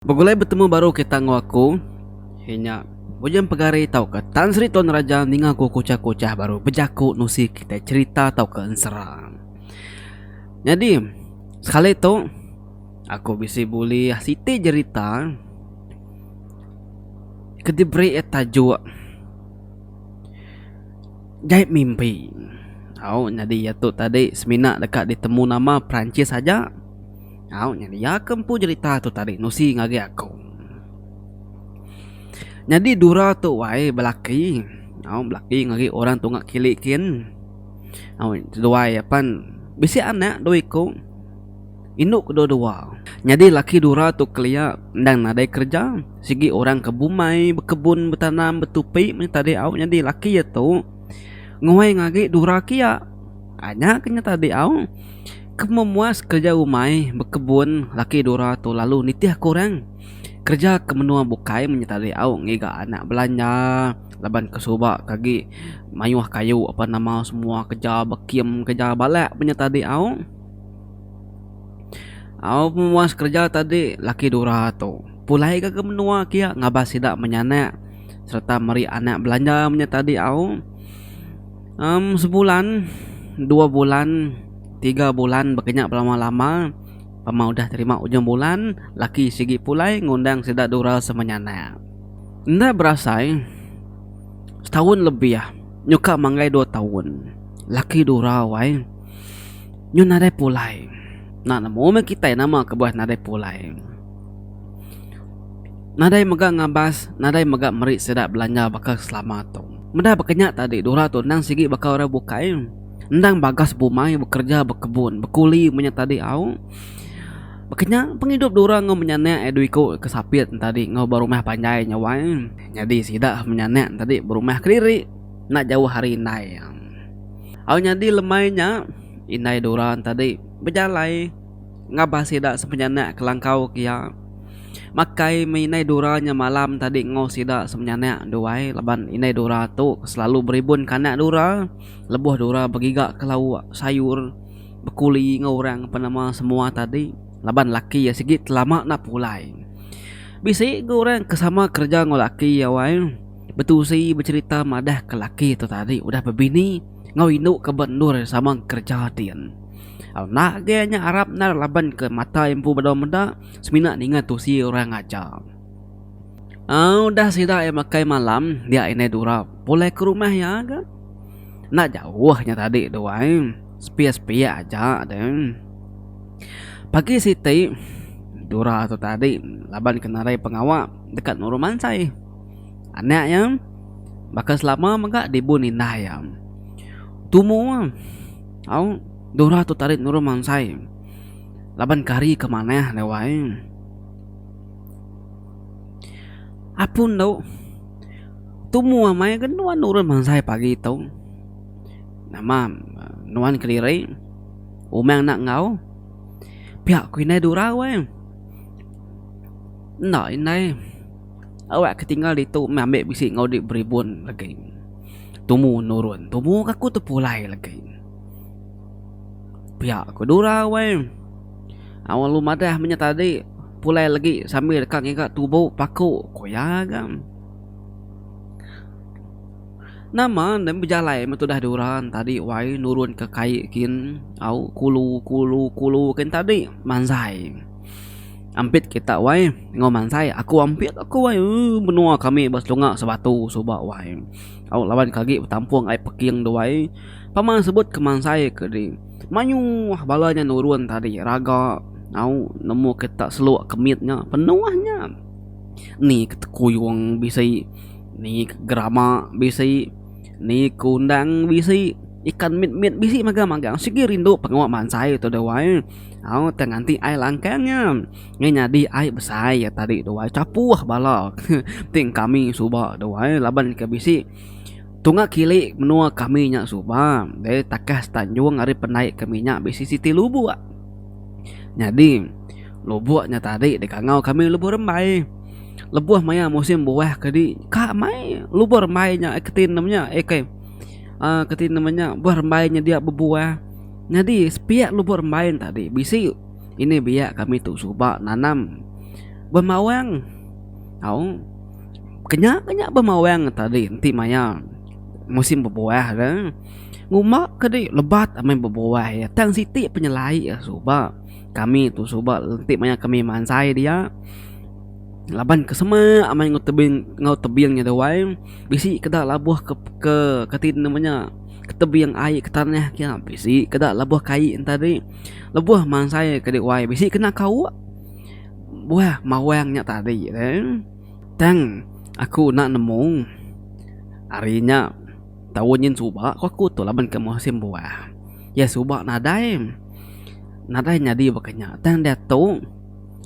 Begulai betemu baru kita enggau aku, iya nya Bujang Pegari tauka Tan Sri Tuan Raja ninga ku kuchah-kuchah baru bejaku nusi kitai cherita tauka ensera. Nyadi sekali tu aku bisi bulih siti jerita ke diberi iya tajuk Jai Mimpi. Au nyadi iya tu tadi semina deka ditemu nama Perancis aja. Au nyadi iya ke empu jerita tu tadi nusi ngagai aku. Nyadi dura tu wai belaki au belaki ngagai orang tunga kili kin. Au seduai apan bisi anak dua iku indu kedua dua. Nyadi laki dura tu kelia endang nadai kereja sigi orang ke bumai bekebun betanam betupi meh tadi au nyadi laki iya tu nguai ngagai dura kia. Nya ke nya tadi au. Ke memuas kereja umai bekebun laki dura tu lalu nitih ke orang kereja ke menua bukai menya tadi au ngiga anak belanja laban ke suba ke agi mayuh kayu apan nama semua keja bekim keja balak menya tadi au. Au pemuas kereja tadi laki dura tu pulai ga ke menua kia ngabas sida menyanak sereta meri anak belanja menya tadi au. Em sebulan, dua bulan, tiga bulan baka nya belama-lama pama udah terima ujung bulan laki sigi pulai ngundang sida dura semenyanak. Enda berasai setaun lebih nyuka manggai dua taun laki dura wai nyu nadai pulai. Enda nemu meh kitai nama kebuah nadai pulai. Nadai mega ngabas, nadai mega meri sida belanja baka selama tu. Meda baka nya tadi dura tu endang sigi baka orang bukai. Endang bagas bumai, bekereja bekebun, bekuli menya tadi au. Baka nya pengidup dura enggau menyanak iya dua iku ke sapit tadi enggau ba rumah panjai nya wai. Nyadi sida menyanak tadi berumah kediri enda jauh ari indai. Au nyadi lemai nya indai dura tadi bejalai. Ngabas sida semenyanak ke langkau ke iya. Makai meh indai Dura nya malam tadi enggau sida semenyanak duai laban indai Dura tu selalu beribun ke anak Dura lebuh Dura begiga ke lauk sayur bekuli enggau orang penema semua tadi laban laki iya sigi telama enda pulai. Bisi ga orang ke sama kereja enggau laki iya wai betusi becherita madah ke laki tu tadi udah bebini enggau indu ke ba endur sama kereja din. Enda agi nya arap endar laban ke mata empu bedau meda semina ninga tusi orang aja. Au udah sida iya makai malam dia indai dura pulai ke rumah iya ga. Enda jauh nya tadi tu ai sepiak-sepiak aja deh. Pagi siti dura tu tadi laban ke nadai pengawa deka nurun mansai. Anak iya baka selama mega dibun indai iya. Tumu. Au, dura tu tadi nurun mansai laban kari ke manah deh wai. Apun tu tumu amai ke nuan nurun mansai pagi tu. Nama nuan kediri umang enda enggau pia ku indai dura wai. Enda indai awak ke tinggal ditu meh ambi bisi enggau dek beribun lagi. Tumu nurun tumu ka aku tu pulai lagi. Pia ku Dura weh. Au lalu madah menya tadi pulai lagi sambil deka ngiga tubu paku ku iya ga. Nama ne bejalai meh tudah Dura tadi wai nurun ke kai kin au kulu kulu kulu kin tadi manzai. Ampit kita wai enggau mansai aku ampit aku wai ooh menua kami ba selunga sebatu suba wai. Au laban ke agi betampung ai peking tu wai. Pama sebut ke mansai ke di mayuh bala nya nurun tadi raga au nemu kita seluk ke mit nya penuh nya. Ni ke tekuyung bisi ni ke gerama bisi ni ke undang bisi ikan mit mit bisi magang magang sigi rindu pengawa mansai tu deh wai. Au tang nganti ai langkang nya. Ngai nyadi ai besai iya tadi tu ai chapuh bala ti kami suba tu ai laban ke bisi tunga kili menua kami nya suba deh takah setanjung ari pendai kami nya bisi siti lubok. Nyadi lubok nya tadi dikangau kami lebuh rembai. Lebuh maya musim buah ke di ka mai lubok rembai nya keti ne nya eh kai uhh keti ne nya buah rembai nya dia bebuah. Nyadi sepiak lubok rembai ne tadi bisi ini biak kami tu suba nanam. Bemawang. Au. Kenya ke nya bemawang tadi enti maya musim bebuah ke. Ngumba ke di lebat amai bebuah iya tang siti penyelai iya suba. Kami tu suba enti maya kami mansai dia laban ke semak amai enggau tebing enggau tebing nya wai bisi keda labuh ke ke kati nama nya ke tebing ai ke tanah kia bisi keda labuh kai enta tadi lebuh mansai ke wai bisi kena kauk. Buah mawang nya tadi deh. Tang aku enda nemu ari nya taun nyin suba ku aku tu laban ke musim buah. Iya suba nadai nadai nyadi baka nya tang diatu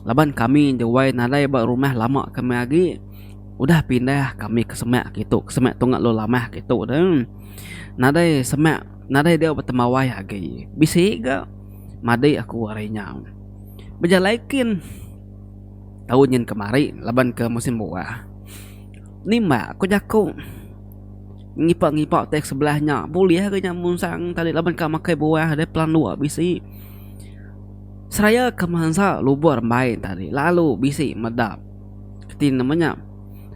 laban kami juai nadai ba rumah lama kami agi udah pindah kami ke semak kitu ke semak tunga lu lamah kitu deh. Nadai semak nadai diau ba tembawai agi bisi ga madi aku ari nya. Bejalai kin taun nyin kemari laban ke musim buah. Nimba ku jaku ngipa ngipa utai sebelah nya bulih ga nya munsang tadi laban ka makai buah deh pelanduk bisi. Seraya ke mansa lubok rembai tadi lalu bisi meda keti nama nya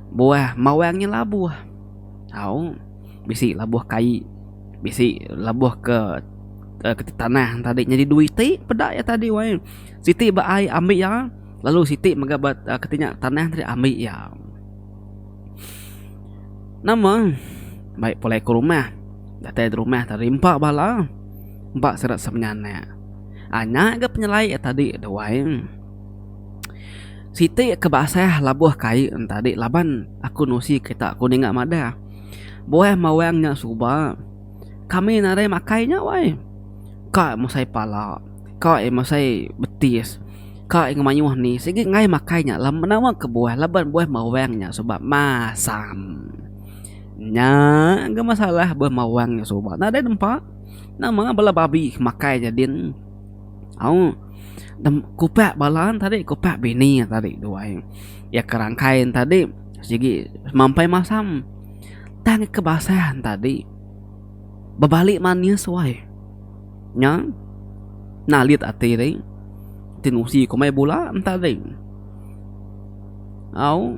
buah mawang nya labuh. Au bisi labuh kai bisi labuh ke ke tanah tadi nyadi dua iti peda iya tadi wai. Siti ba ai ambi iya lalu siti mega ba keti nya tanah tadi ambi iya. Nama bai pulai ke rumah datai da rumah tadi empa bala empa sida semenyanak. Aaa nya ga penyelai iya tadi tu wai. Siti ke basah labuh kai tadi laban aku nusi kita ku ninga madah buah mawang nya suba. Kami nadai makai nya wai. Ka mesai pala, ka mesai betis, ka ngemayuh ni sigi enggai makai nya nama kebuah laban buah mawang nya suba masam. Nya ga masalah buah mawang nya suba nadai nempa nama bala babi ke makai nya din. Au kupak bala ne tadi kupak bini ne tadi duai. Iya ke rangkai ne tadi sigi semampai masam. Tang ke basah tadi bebali manis wai. Nya nalit ati dei ti nusi ku mai bula enta dei. Au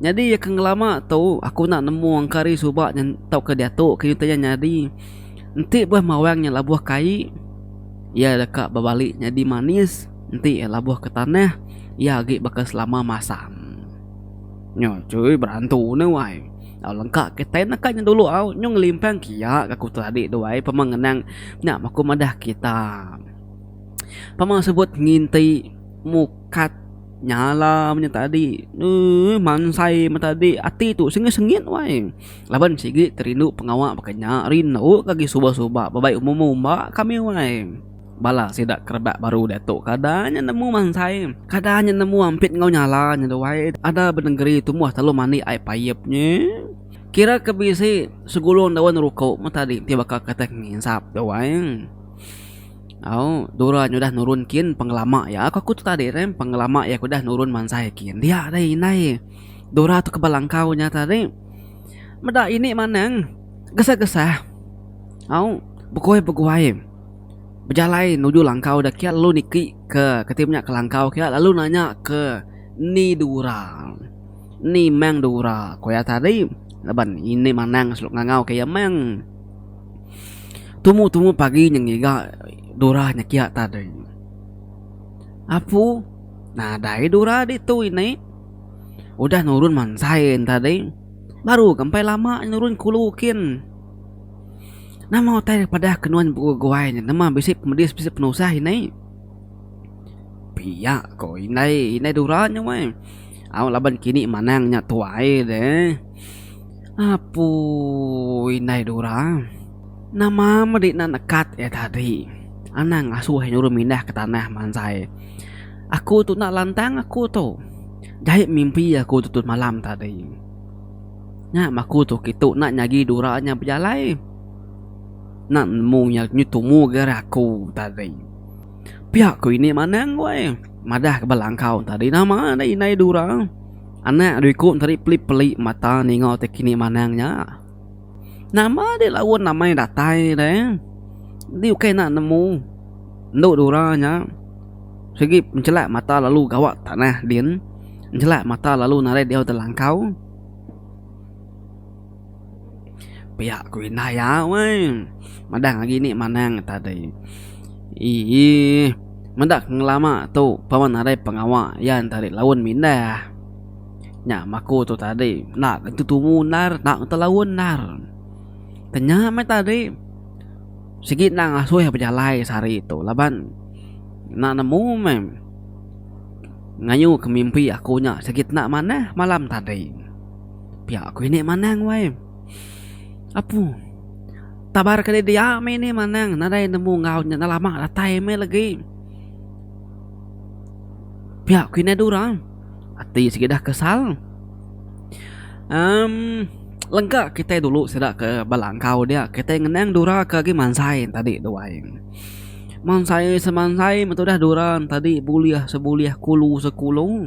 nyadi ke ngelama tu aku enda nemu engka ari suba tauka diatu ke utai nya nyadi enti buah mawang nya labuh kai iya deka bebali nyadi manis enti iya labuh ke tanah iya agi baka selama masam. Nyo cui berantu ne wai. Tau lengka kitai neka nya dulu au nyu ngelimpang kia ka ku tadi tu ai pema ngenang nya aku madah kita. Pema sebut nginti mukat nyala menya tadi eii mansai meh tadi ati tu sengit sengit wai. Laban sigi terindu pengawa baka nya rindu ka agi suba suba bebai umba umba kami wai. Bala sida ke rebak baru diatu kada nya nemu mansai, kada nya nemu ampit enggau nyala nya duai ada ba nengeri tumbuh telu mandi ai paip nyi. Kira ke bisi segulung daun ruku meh tadi ti baka ke tai nginsap duai. Au dura nya udah nurun kin pengelama iya ku aku tu tadi reh pengelama iya ke udah nurun mansai kin dia deh indai dura tu ke ba langkau nya tadi meda ini manang gesah-gesah au beguai-beguai. Bejalai nuju langkau da kia lalu niki ke keti menya ke langkau kia lalu nanya ke ni dura ni mang dura ku iya tadi laban ini manang selalu ngangau ke iya mang. Tumu tumu pagi nya ngiga dura nya kia tadi. Apu nadai dura ditu ini udah nurun mansai ne tadi baru ke empai lama nurun kulu kin. Nama utai padah ke nuan beguai nya nama bisi pemedis bisi penusah indai. Pia ko indai indai dura nya weh. Au laban kini manang nya tuai deh. Apu indai dura nama medi enda nekat iya tadi anang ngasuh iya nyuruh mindah ke tanah mansai. Aku tu enda lantang aku tu. Jai mimpi aku tu malam tadi. Nya maku tu kitu enda nyagi dura nya bejalai. Enda nemu nya nyu tumu ga ira aku tadi. Pia ku ini manang weh madah ke ba langkau tadi nama deh indai dura. Anak dua iku tadi peli peli mata ninga ti kini manang nya. Nama deh laun amai datai deh. Enti ukai enda nemu endu dura nya. Sigi enchelak mata lalu gawa tanah din. Enchelak mata lalu nadai diau telangkau. Pia ku indai iya weh. Madah agi ni manang tadi. Iih meda ke ngelama tu pama nadai pengawa iya tadi laun mindah. Nya maku tu tadi enda tentu tumu endar enda tentu laun endar. Ke nya meh tadi sigi enda ngasuh bejalai sehari tu laban enda nemu meh ngayu ke mimpi aku nya sigi enda manah malam tadi. Pia ku ini manang wai. Apu. Tabar kali dia meh ini manang nadai nemu enggau nya enda lama datai meh legi. Pia ku indai dura. Ati sigi dah kesal. Emm lengka kitai dulu sida ke ba langkau dia kitai ngenang dura ke agi mansai tadi tu ai. Mansai semansai metu dah dura tadi bulih sebulih kulu sekulu.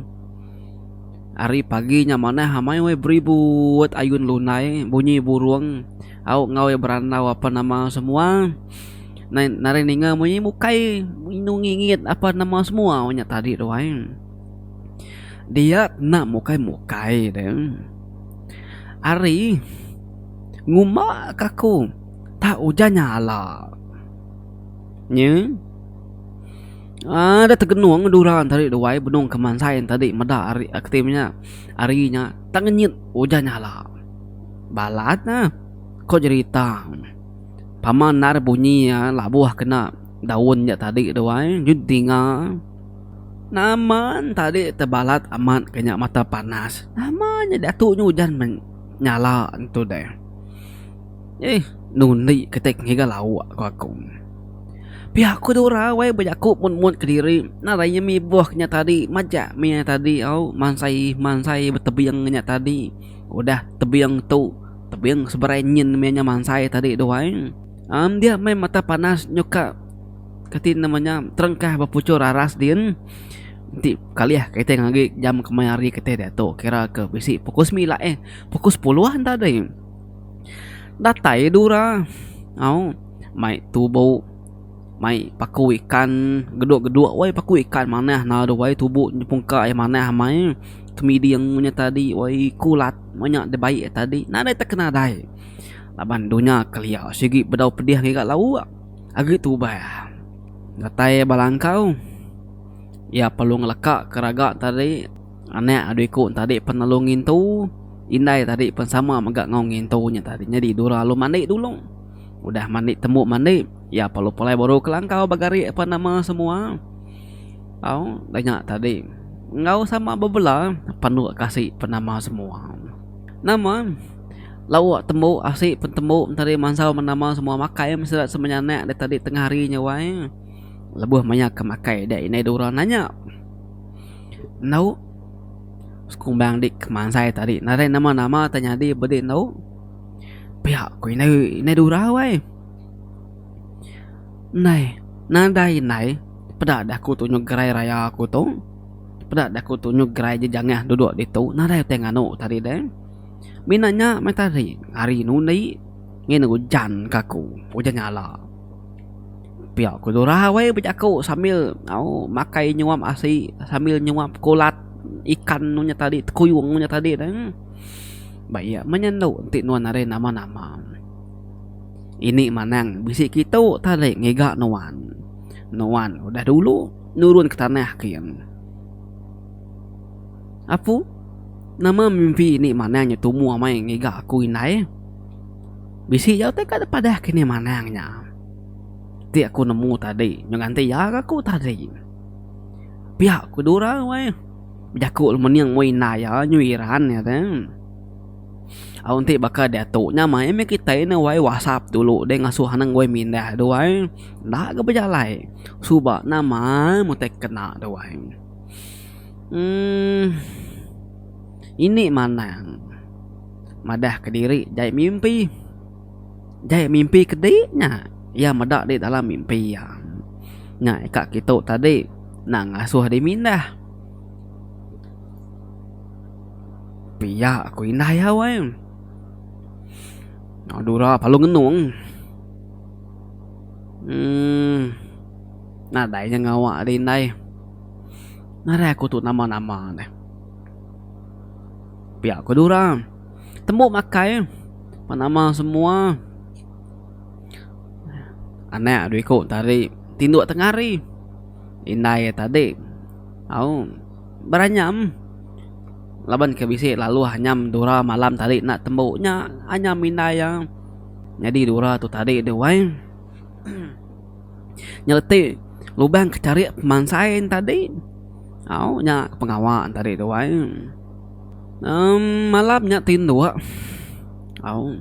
Ari pagi nya manah amai weh beribut ayun lundai bunyi burung au enggau iya berandau apan nama semua. Nadai ninga munyi bukai inu ngingit apan nama semua nya tadi tu ai. Dia enda mukai mukai deh. Ari ngumba ka aku tak ujan nyala. Nye. Aaa da tegenung dura tadi duai benung ke mansai tadi meda ari keti nya ari nya tak ngenyit ujan nyala. Balat ne ko jerita pama endar bunyi iya labuh kena daun nya tadi duai nyut dinga. Nama tadi tebalat amat ke nya mata panas nama nya diatu nya ujan nyala tu deh. Eeh nundi kitai ke ngiga lauk ku aku. Pia ku Dora wai bejaku mut-mut kediri nadai nya mibuh ke nya tadi majak mih nya tadi au mansai mansai betebing nya tadi udah tebing tu tebing seberai nyin mih nya mansai tadi tu ai. Am dia meh mata panas nyuka kati nama nya terengkah ba puchur aras din enti kalih kitai ngagi jam kemaya hari kitai diatu kira ke bisi pukul semilan eh pukul sepuluh tadi. Datai dura au mai tubu mai paku ikan geduk-geduk wai paku ikan manah na tu wai tubu nyepungka iya manah amai kemiding nya tadi wai kulat meh nya dibai tadi nadai te kenadai laban dunya kelia sigi bedau pedih ngiga lauk agi tubah datai ba langkau iya perlu ngeleka ke raga tadi. Anak adu iku tadi pen lalu ngintu, indai tadi pen sama mega enggau ngintu nya tadi. Nyadi dura lalu mandi dulu. Udah mandi tembu mandi, iya perlu pulai baru ke langkau begari apan nama semua. Au dah nya tadi enggau sama bebela pendu kasi penama semua. Nama lauk tembu asi pen tembu tadi mansau menama semua makai meh sida semenyanak da tadi tengah hari nya wai. Lebuh maya ke makai dia indai dura nanya. Endu sekumbang di kemansai tadi nadai nama nama te nyadi ba di endu pia ku indai indai dura weh. Indai nadai indai peda da aku tunjuk gerai raya aku tu peda da aku tunjuk gerai jejangah duduk ditu nadai utai nganu tadi deh. Mina nya meh tadi hari nundi ngin ujan ka aku ujan nyala. Pia ku Dora weh bejaku sambil au makai nyuap asi sambil nyuap kulat ikan nya tadi tekuyung nya tadi tu. Ba iya menyendu enti nuan ari nama nama. Ini manang bisi kitu tadi ngiga nuan. Nuan udah dulu nurun ke tanah kin. Apu nama mimpi ini manang nya tumu amai ngiga aku indai. Bisi iya utai ka dipadah kini manang nya. Ti aku nemu tadi nyau nganti iya ga aku tadi. Pia ku Dura weh bejaku mening mung indai iya nyu iran iya te. Au enti baka diatu nya meh meh kitai ne wai whatsapp dulu deh ngasuh anang wai mindah tu ai enda ga bejalai. Suba nama meh utai kena tu ai. Emm ini manang madah kediri jai mimpi. Jai mimpi kedi nya iya meda di dalam mimpi iya. Nya ika kitu tadi enda ngasuh di mindah. Pia ku indai iya weh. Dura lalu ngenung uhh nadai nya ngawa di indai. Nadai aku tu nama-nama deh. Pia ku Dura. Tembu makai penama semua anak dua iku tadi tinduk tengah hari. Indai iya tadi au beranyam laban ke bisi laluh anyam Dura malam tadi enda tembu nya anyam indai iya. Nyadi Dura tu tadi deh wai. Nyeleti lubang ke charik pemansai ne tadi. Au nya pengawa ne tadi tu ai. Emm malam nya tinduk au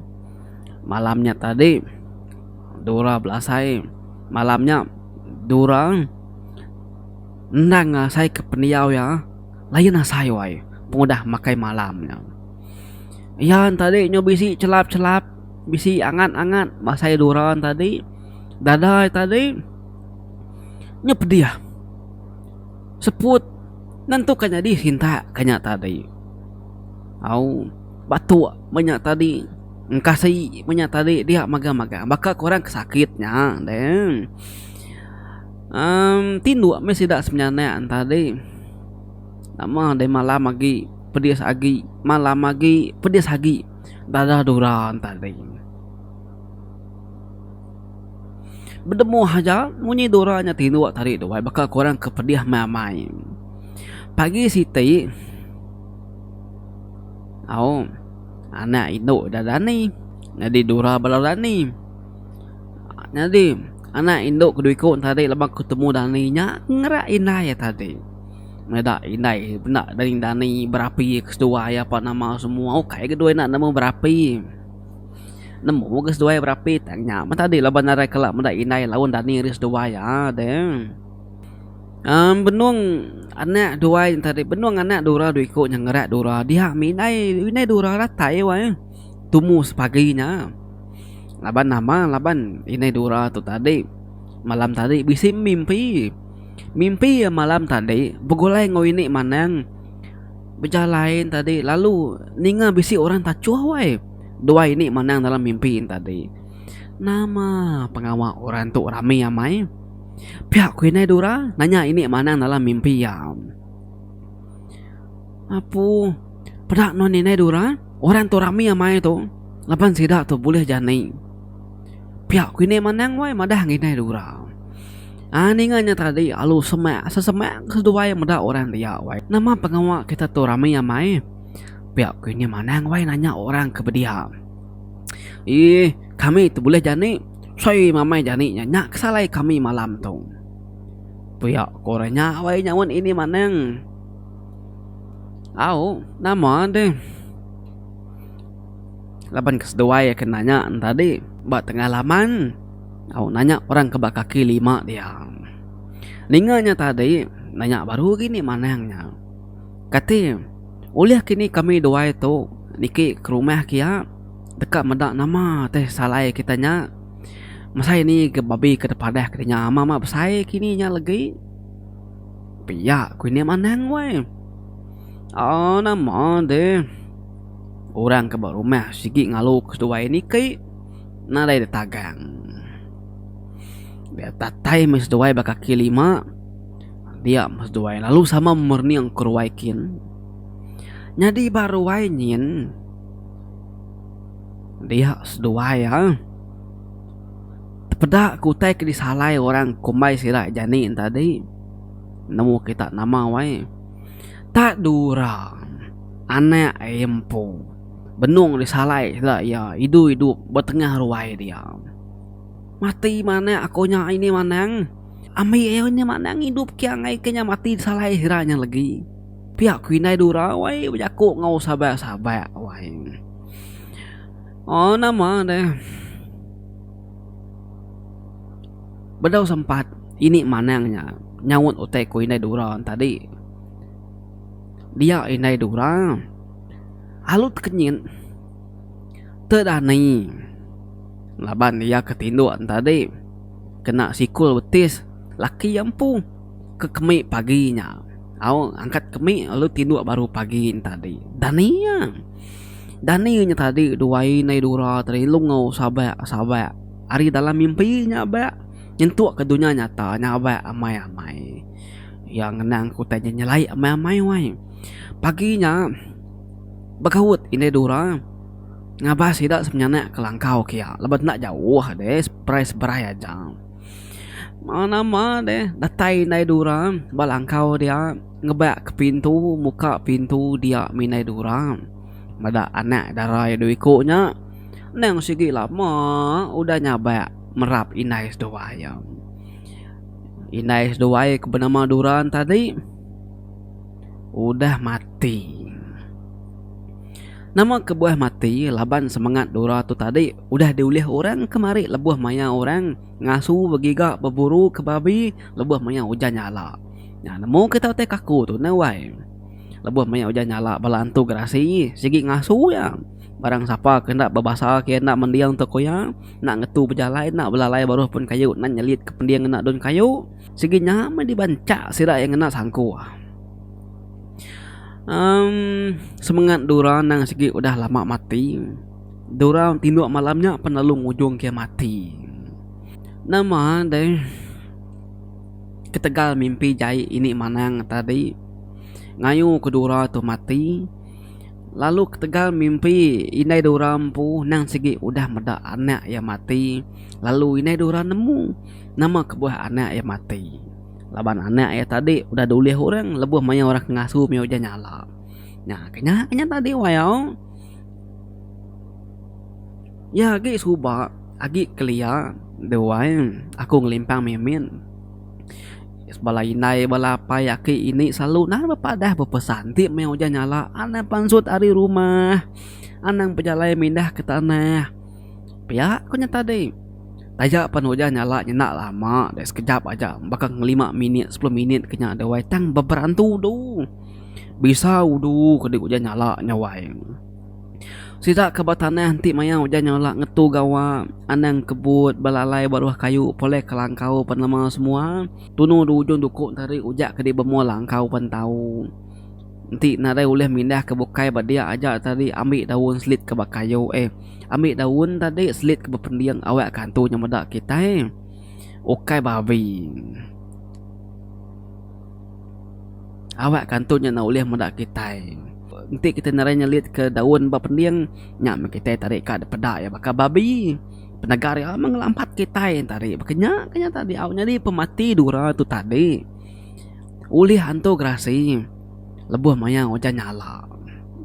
malam nya tadi dura belasai malam nya dura endang ngasai ke pendiau iya lain asai wai pengudah makai malam nya. Iya ne tadi nyau bisi chelap chelap. Bisi angat-angat basai dura ne tadi, dada tadi nya pedih. Seput nentu ka nyadi sintak ka nya tadi. Au batuk meh nya tadi, engkasi meh nya tadi dia magang-magang baka ke orang ke sakit nya deh. Emm tinduk meh sida semenyanak ne tadi. Nama deh malam agi pedis agi, malam agi pedis agi. Dada dura tadi. Bedemuh aja munyi dura nya tinduk tadi tu ai baka ke orang ke pedih amai amai. Pagi siti au anak indu da dani nyadi dura bala dani. Nyadi anak indu ke dua iku tadi lebuh ke temu dani nya ngerak indai iya tadi. Meda indai enda dani dani berapi ke seduai apa nama semua ukai ga duai enda nemu berapi. Nemu ga seduai berapi tang nya meh tadi laban nadai kala meda indai laun dani ari seduai iya deh. Emm benung anak duai nya tadi benung anak dura dua iku nya ngerak dura dia mih indai indai dura datai weh tumu sepagi nya. Laban nama laban indai dura tu tadi malam tadi bisi mimpi. Mimpi iya malam tadi begulai enggau ini manang bejalai tadi lalu ninga bisi orang tachuh weh dua ini manang dalam mimpi tadi. Nama pengawa orang tu rami amai? Pia ku indai Dura nanya ini manang dalam mimpi iya. Apu peda nuan indai Dura orang tu rami amai tu laban sida tu bulih jani. Pia ku indai manang wai madah nginai dura. Aa ninga nya tadi alu semak sesemak ke seduai meda orang dia wai. Nama pengawa kita tu rami amai? Pia ku indai manang wai nanya orang ke bedia. Ih kami tu bulih jani sei mamai jani nya nya ke salai kami malam tu. Pia ku orang nya wai nyaut indai manang. Au nama deh. Laban ke seduai ke nanya ne tadi ba tengah laman au nanya orang ke ba kaki lima dia. Ninga nya tadi nanya baru agi indi manang nya. Kati ulih kini kami duai tu niki ke rumah kiya deka meda nama teh salai kita nya. Mesai ni ke babi ke dipadah ke nya ama ama besai kini nya legi. Pia ku indi manang weh. Aaa nama deh. Orang ke ba rumah sigi ngalu ke seduai niki nadai ditagang. Dia tatai meh seduai ba kaki lima dia meh seduai lalu sama merening ke ruai kin. Nyadi ba ruai nyin dia seduai iya tepeda ke utai ke disalai orang kumbai sida jani ne tadi nemu kita nama wai tak dura. Anak iya empu benung disalai sida iya idup-idup ba tengah ruai dia. Mati manak aku nya ini manang. Ambi iya nya manang idup ke angai ke nya mati disalai sida nya legi. Pia ku indai dura wai bejaku enggau sabak-sabak wai. Oh nama deh. Bedau sempat ini manang nya nyaut utai ku indai dura tadi. Dia indai dura alu tekenyit tedani laban iya ke tinduk tadi kena sikul betis laki iya empu ke kemi pagi nya. Au angkat kemi lalu tinduk baru pagi nya tadi. Dani iya. Dani nya tadi duai indai dura tadi lungu sabak sabak ari dalam mimpi nya ba nyentuk ke dunya nyata nya ba amai amai. Iya ngenang ke utai nya nyelai amai-amai wai. Pagi nya begaut indai Dura ngabas sida semenyanak ke langkau kia laban enda jauh deh seberai-seberai aja. Nama deh datai indai Dura ba langkau dia ngebak ke pintu muka pintu dia mih indai Dura. Meda anak dara iya dua iku nya endang sigi lama udah nyabak merap indai seduai iya. Indai seduai ke benama Duran tadi udah mati. Nama kebuah mati laban semengat Dura tu tadi udah diulih orang kemari lebuh maya orang ngasu begiga beburu ke babi lebuh maya ujan nyala. Nya nemu kita utai kaku tu neh wai. Lebuh maya ujan nyala bala antu gerasi sigi ngasu iya. Barang sapa ke enda bebasa ke enda mending tu ku iya enda ngetu bejalai enda belalai baruh pun kayu enda nyelit ke pending ngena dun kayu sigi nya meh dibanchak sida iya ngena sangkuh. Emm semengat Dura nang sigi udah lama mati. Dura tinduk malam nya pen lalu ngujung ke mati. Nama deh ketegal mimpi jai ini manang tadi ngayu ke Dura tu mati lalu ketegal mimpi indai Dura empu nang sigi udah meda anak iya mati lalu indai Dura nemu nama kebuah anak iya mati. Laban anak iya tadi udah diulih orang lebuh maya orang ke ngasu mih ujan nyala. Nya ke nya ke nya tadi wai au. Iya agi suba agi kelia duai aku ngelimpang mimin. Bala indai bala apai aki ini selalu nah bepadah bepesan ti meh ujan nyala anang pansut ari rumah anang bejalai mindah ke tanah. Pia ku nya tadi. Taja pan ujan nyala nyenda lama deh sekejap aja baka ngelima minit sepuluh minit ke nya deh wai tang beberantu du. Bisa udu ke ujan nyala nya wai. Sida ke ba tanah enti maya ujan nyala ngetu gawa anang kebut belalai baruh kayu pulai ke langkau pan lema semua tunu du ujung duku tadi ujak ke dibemua langkau pan tau. Enti nadai ulih mindah ke bukai ba dia aja tadi ambi daun selit ke ba kayu eh. Ambi daun tadi selit ke bepending awak ke antu nya meda kitai ukai babi. Awak ke antu nya enda ulih meda kitai. Enti kitai nadai nyelit ke daun ba pending nya meh kitai tadi ka dipeda iya baka babi. Penegar iya meh ngelampat kitai tadi. Baka nya ke nya tadi au nyadi pemati dura tu tadi. Ulih antu gerasi lebuh maya ujan nyala.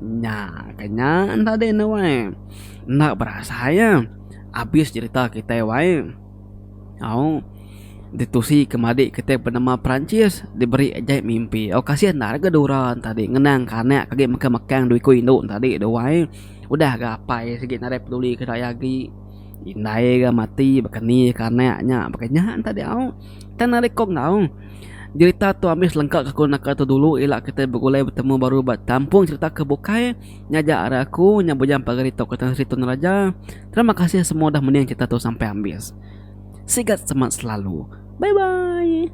Nya ke nya enda deh ne wai. Enda berasai iya abis jerita kitai wai. Au ditusi ke madik kitai benama Perancis diberi ajai mimpi. Au kasih endar ga dura ne tadi ngenang ke anak agi mekang mekang dua iku indu ne tadi tu wai. Udah ga apai sigi nadai peduli ke iya agi. Indai ga mati baka ni ke anak nya baka nya ne tadi au. Tang nadai ko enggau. Jerita tu ambis lengka ke aku naka tu dulu ila kitai begulai betemu baru ba tampung cerita ke bukai nya aja ari aku nya bujang pagari tauka Tan Sri Tun Raja. Terima kasih semua udah mending cerita tu sampai ambis. Sigat semat selalu. Bye bye.